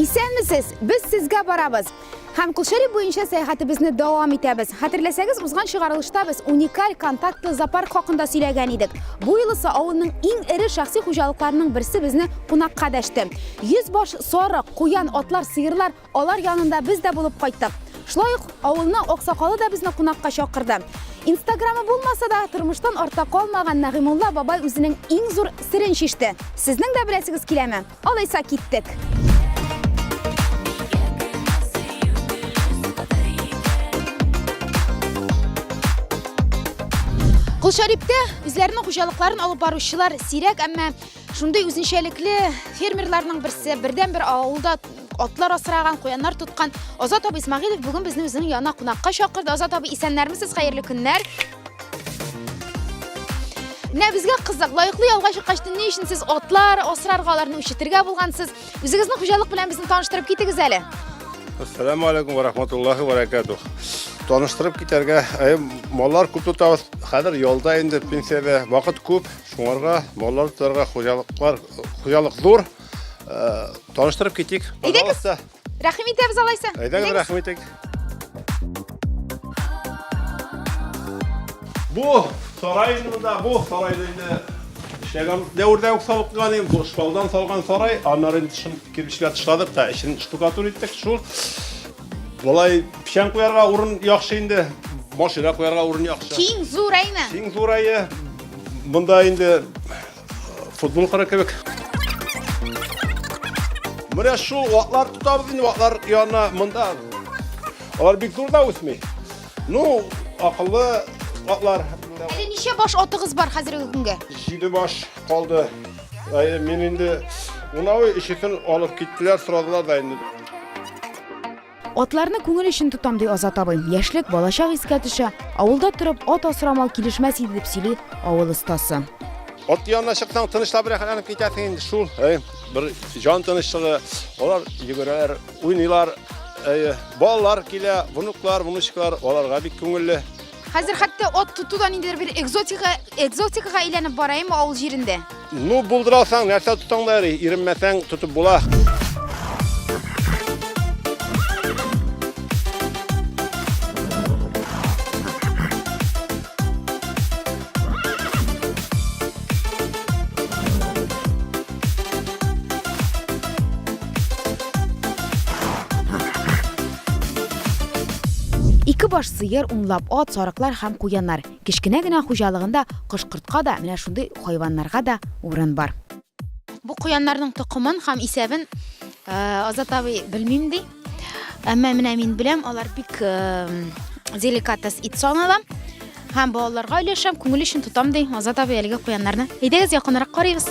Исәнмесез, без сезгә барабыз. Һәм Колшәриф буенча сәяхәтебезне дәвам итәбез. Хәтерләсәгез, узган чыгарылышта без уникаль контактлы зоопарк хакында сөйләгән идек. Бу юлысы авылның иң эре шәхси хуҗалыкларының берсе безне кунакка дәште. 100 баш сарык, куян, атлар, сыерлар Алар янында без дә булып кайттык. Шулай ук авылның аксакалы да безне кунакка чакырды. Инстаграмы булмаса да, тормыштан артта калмаган Нәгыймулла бабай үзенең иң зур серен чиште. Сезнең дә беләсегез киләме? Алайса киттек. Колшәриптә үзләренең хуҗалыкларын алып баручылар сирәк, әмма шундый үзенчәлекле фермерларның берсе, бердәнбер авылда атлар асраган, куяннар тоткан Азат абый Исмәгыйлев бүген безне үзенең янына кунакка чакырды. Азат абый, исәннәрмесез, хәерле көннәр. Менә безгә кызык, лаеклы ялга чыккач, ни өчен сез атлар асрарга, аларны үрчетергә булгансыз? Үзегезнең хуҗалык белән безне таныштырып китегез әле. Ассаламу алейкум ва рахматуллахи ва баракатух. Таныштырып китәргә, әй, маллар күп тотабыз. Хәзер ялда инде пенсиядә вакыт күп. Шуңарга маллар тотарга хуҗалыклар, хуҗалык зур. Э, таныштырып китик. Әйдәгез. Рәхим итәбез алайса. Әйдәгез, рәхим итик. Бу сарай инде монда, бу сарайны инде эшләгән дәвердә үк салып куйган инде, бу шпалдан салган сарай, аннары инде тышын кирпечләр тышладык та, эчен штукатур иттек, шул. Болай печән куярга урын яхшы инде, машина куярга урын яхшы. Киң зур әйме? Киң зур әйе. Монда инде Футбол кыры кебек. Менә шул атлар тотабыз инде, атлар янына монда. Алар бик зур да үсми. Ну, акыллы атлар. Әле ничә баш атыгыз бар хәзерге көнгә? Җиде баш калды. Әйе, мин инде унавы өчесен алып киттеләр, сорадылар да инде. Атларны күңел өчен тотам, ди Азат абый. Яшьлек, балачак искә төшә. Авылда торып, ат асрамау килешмәс иде, дип сөйли авыл остасы. Ат янына чыксаң, тынычлап рәхәтләнеп китәсең инде шул. Әй, бер җан тынычлыгы. Алар йөгерәләр, уйныйлар. Әй, балалар килә, внуклар, внучкалар, аларга бик күңелле. Хәзер хәтта ат тоту да ниндидер бер экзотика, экзотикага әйләнеп бара, әйме, авыл җирендә. Ну, булдыра алсаң, нәрсә тотаң да йөри, иренмәсәң, тотып була. Ике баш сыер, унлап ат, сарыклар һәм куяннар. Кечкенә генә хуҗалыгында кош-кортка да, менә шундый хайваннарга да урын бар. Бу куяннарның токымын һәм исәбен Азат абый белмим ди. Әмма менә мин беләм, алар бик деликатес ит санала. Һәм балаларга өләшәм, күңел өчен тотам ди Азат абый әлеге куяннарны. Әйдәгез, якынрак карыйбыз.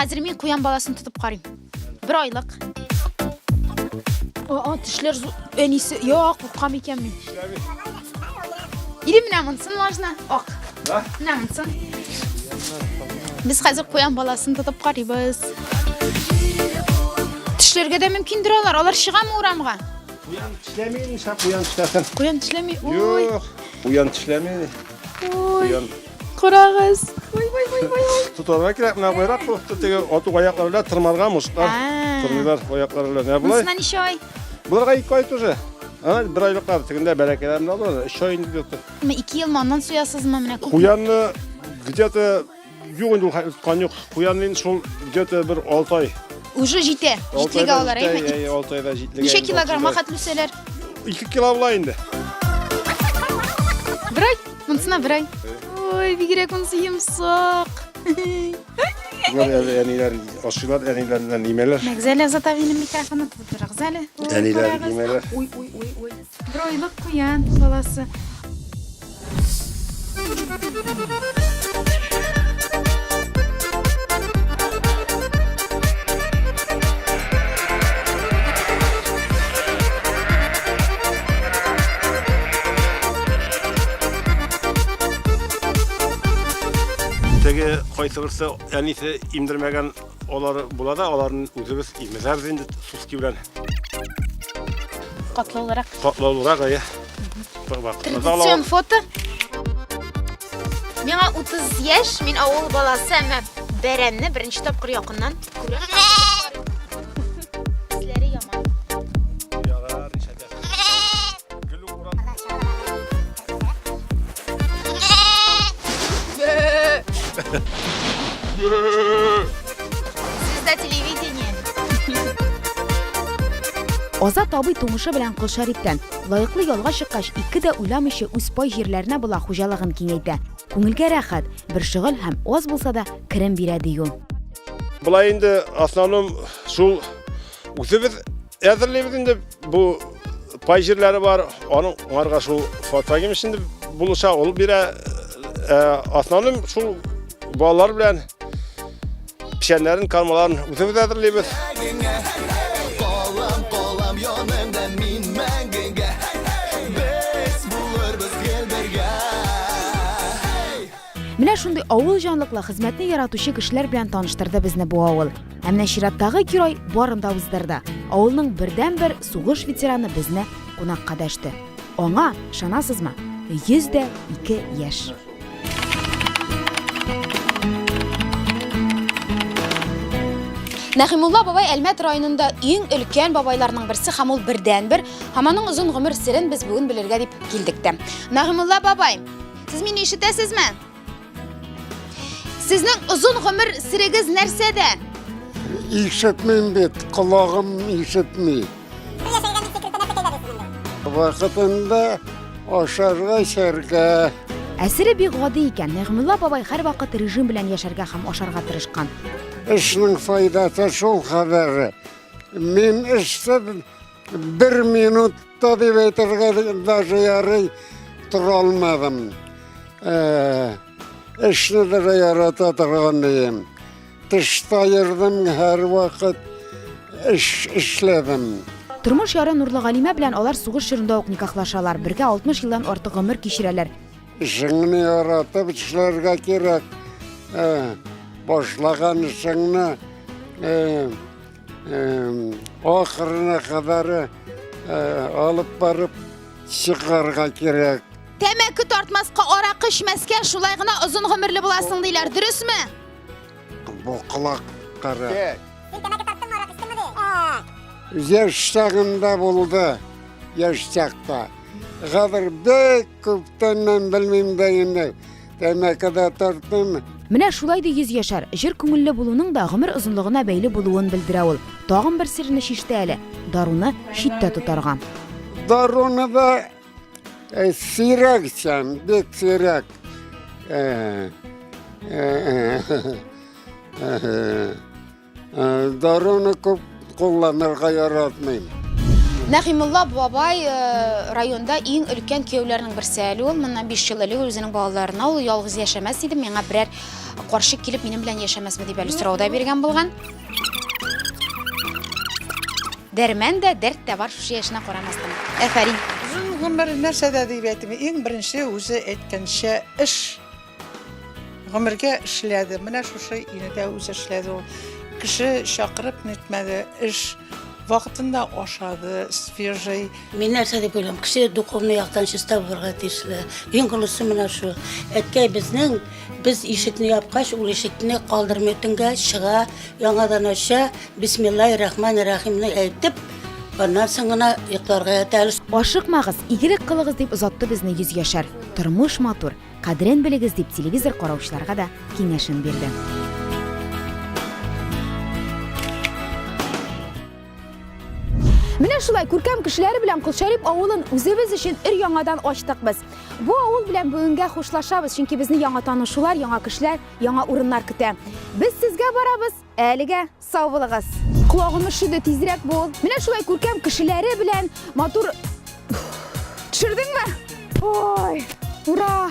Хәзер мин куян баласын тотып карыйм. Бер айлык. О, тешләр әнисе. Юк, куркам икән мин. Или менә монсын можно. Ак. Да? Менә монсын. Без хәзер куян баласын тотып карыйбыз. Тешләргә дә мөмкиндер алар. Алар чыгамы урамга? Куян тешләми, нишләп куян тешләсен? Куян тешләми. Ой. Юк, куян тешләми. Ой. Куян. Карагыз. Ой, ой, ой, ой, ой. Тотарга кирәк, менә буйрак просто теге ату аяклары белән тырмарга мужиклар. Тырмыйлар аяклары белән. Ә болай? Монысына ничә ай? Боларга 2 ай тоже. Ана бер айлыклар тегендә бәләкәйләрен алды, 3 ай инде где-то. Менә 2 елмы аннан суясызмы менә күп? Куянны где-то юк инде ул тоткан юк. Куянны инде шул где-то бер 6 ай. Уже җитә. Җитлегә алар, әйме? Әйе, 6 айда җитлегә. Ничә килограммга хәтле үсәләр? 2 кило була инде. Бер ай? Монысына бер ай. Ой, бигрәк монысы йомшак. Болар әле әниләр ашыйлар, әниләреннән имәләр. Мәгзәлә Азат абыйның микрофонын тотып торыгыз әле. Әниләр имәләр. Ой, ой, ой, ой. Бер айлык куян баласы. Теге кайсы берсе әнисе имдермәгән алар була да, аларны үзебез имезәбез инде суски белән. Катлаулырак. Катлаулырак, әйе. Традицион фото. Миңа 30 яшь, мин авыл баласы, әмма бәрәнне беренче тапкыр якыннан күрәм. Эзләре яман. Ярар, ишәтә. Звезда телевидения. Азат абый тумышы белән Колшәриптән. Лаеклы ялга чыккач, ике дә уйламыйча үз пай җирләренә була хуҗалыгын киңәйтә. Күңелгә рәхәт, бер шөгыль һәм аз булса да керем бирә ди ул. Болай инде основном шул үзебез Әзерлибез инде бу пай җирләре бар, аның аңарга шул Фатагим инде булыша, ул бирә. Э, основном шул балалар белән печәннәрен, кармаларын үзебез әзерлибез. Калам, калам яныңда мин мәңгегә. Без булырбыз гел бергә. Менә шундый авыл җанлыклы, хезмәтне яратучы кешеләр белән таныштырды безне бу авыл. Ә менә чираттагы герой барын да уздырды. Авылның бердәнбер сугыш ветераны безне кунакка дәште. Аңа, ышанасызмы, 102 яшь. Нәхимулла бабай Әлмәт районында иң өлкән бабайларның берсе һәм ул бердәнбер. Һәм аның озын гомер серен без бүген белергә дип килдек тә. Нәхимулла бабай, Сез мине ишетәсезме? Сезнең озын гомер серегез нәрсәдә? Ишетмим бит, колагым ишетми. Вакытында ашарга, эчәргә. Ә сере бик гади икән. Нәгъмулла бабай һәрвакыт режим белән яшәргә һәм ашарга тырышкан. Эшнең файдасы шул кадәр. Мин эшсез Бер минут та дип әйтергә даже ярый тора алмадым. Э, эшне дә ярата торган идем. Тышта йөрдем һәрвакыт эш эшләдем. Тормыш яры Нурлыгалимә белән алар сугыш чорында ук никахлашалар, бергә 60 елдан артык гомер кичерәләр. Эшеңне яратып эшләргә кирәк. Э, башлаган эшеңне э, Ахырына кадәр алып барып чыгарга кирәк. Тәмәке тартмаска, аракы эчмәскә, шулай гына озын гомерле буласың диләр, дөресме? Бу колак кара. Син тәмәке тарттыңмы, аракы эчтеңме ди? Яшь чагында булды, яшь чакта. Хәзер бик күптәннән белмим дә инде. Тәмәке дә тарттым. Менә шулай ди йөзьяшәр. Җыр күңелле булуның да гомер озынлыгына бәйле булуын белдерә ул. Тагын бер серне чиште әле, даруны читтә тотарга. Даруны да сирәк эчәм, бик сирәк. Даруны күп кулланырга яратмыйм. Нәгыймулла бабай районда иң өлкән кияүләрнең берсе әле ул. Моннан 5 ел элек үзенең балаларына ул ялгыз яшәмәс иде, миңа берәр карчык килеп минем белән яшәмәсме дип әле сорау да биргән булган. Дәрмән дә, дәрт тә бар шушы яшенә карамастан. Әфәрин. Озын гомер нәрсәдә дип әйтим, иң беренче үзе әйткәнчә эш. Гомергә эшләде. Менә шушы өйне дә үзе эшләде ул. Кеше чакырып нитмәде. Эш вакытында ашады, свежий. Мин нәрсә дип уйлыйм, кеше духовный яктан чиста булырга тиешле. Иң олысы менә шул. Әткәй безнең, без ишекне япкач, ул ишекне калдырмый төнгә, чыга, яңадан ача, Бисмиллаһи рахмани рахимны әйтеп, аннан соң гына йокларга ята әле. Ашыкмагыз, игелек кылыгыз, дип озатты безне йөзьяшәр. Тормыш матур, Кадерен белегез, дип телевизор караучыларга да киңәшен бирде. Менә шулай күркәм кешеләре белән Колшәрип авылын үзебез өчен өр-яңадан ачтык без. Бу авыл белән бүгенгә хушлашабыз, чөнки безне яңа танышулар, яңа кешеләр, яңа урыннар көтә. Без сезгә барабыз, әлегә сау булыгыз. Колагым өшеде, тизрәк бул. Менә шулай күркәм кешеләре белән матур... Төшердеңме? Ой, ура!